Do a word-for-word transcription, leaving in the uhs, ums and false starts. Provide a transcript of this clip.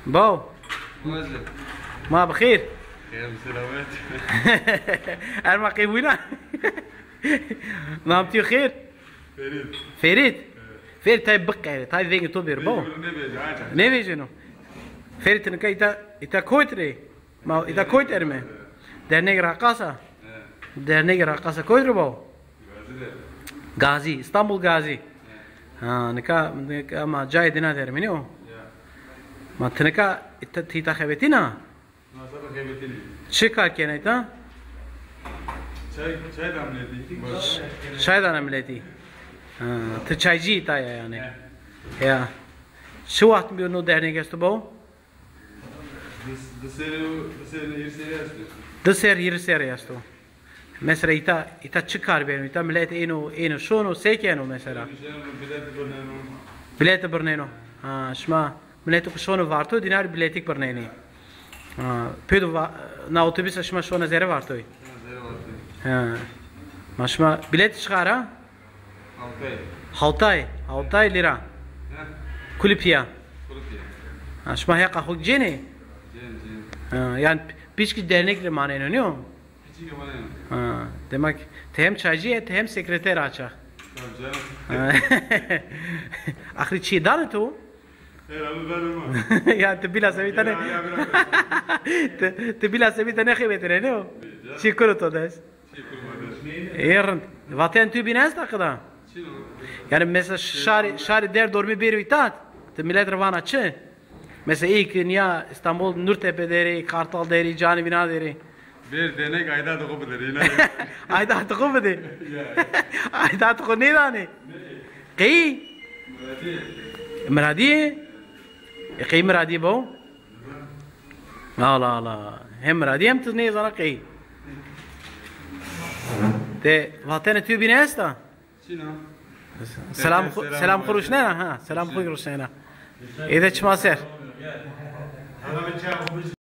Baw. Wazir. Ma bi xêr. Xêr, selamet. Erma qey wina. Nam tiyo xêr? Ferît. Ferît. Evet. Ferît tay biqere, tay vengê to bêro baw. Bêro, nêvejê, aca. Nêvejêno. Ferît nika îta, îta koyt rê. Ma îta koyt erme. Derneg Raqasa. Evet. Derneg Raqasa koyt rê baw? Gazî de. Gazî, Îstanbul Gazî. Evet. Ha, nika, nika ma cayê dina dermenî o. Ya. Ma ti nika îta, ti îta xebetîna? Nasıl kaybettiğini. Çi kar kena îta? Çay, çay damleti. Çay dana miletî. Ha, ti çaycî îta ya yanî. He. Ya. Çi wext bîyo no dernek esto baw? Di, di serrî, di serrî, hîrê serrî esto. Di serrî, hîrê serrî esto. Mesela îta, îta çi kar beno? Îta milet êno, êno şono, se keno mesela? Êno şono, bileti birneno. Bileti birneno. Ha, şima miletê xo şono Varto, dînar biletîk birnenê. Ha, pêdo va-, na otobîsa şima şona zere Vartoy? Ha, zere Vartoy. Ha. Ma şima biletî çiqar a? Hawtay. Hawtay, hawtay lîra. Ha. Kulî pîya. Kulî pîya. Ha, şima heqa xo cênê? Cên, cên. Ha, yanî pîçkî dernek rê maneno, nîyo? Pîçkî rê maneno. Ha, demek ti hem çaycî yê, ti hem sekreter a çax. Tabii canım. Ha. Axirî çîyê danê to? Her anı ben ama. Ya ti bîla semî tenê. Ya, ya, bırak. Ti, ti bîla semî tenê xebetînê, nîyo? Çî kuro to dest. Çî kuro ma dest. Ê rind. Vatena tu bîne esta qida? Çin o. Yanî mesela şarî, şarî der dormî bêrî îta. Ti milet rê vana çi? Mesela ê ki nîya Îstanbul Nurtepe der ê, Kartal der ê, canî vîna der ê. Bêr denek, ayda dixo bide, îna. Ayda dixo bide. Ya. Ayda dixo nêdanê. Qey? Miradî. Miradî? E, qey miradî bo? Allah Allah. Hem miradî hem ti nêzana qey. De vatena tu bîne esta? Çin a. Selam, selam, selam xo ruşnena, ha, selam xo ruşnena. Ê de çima ser.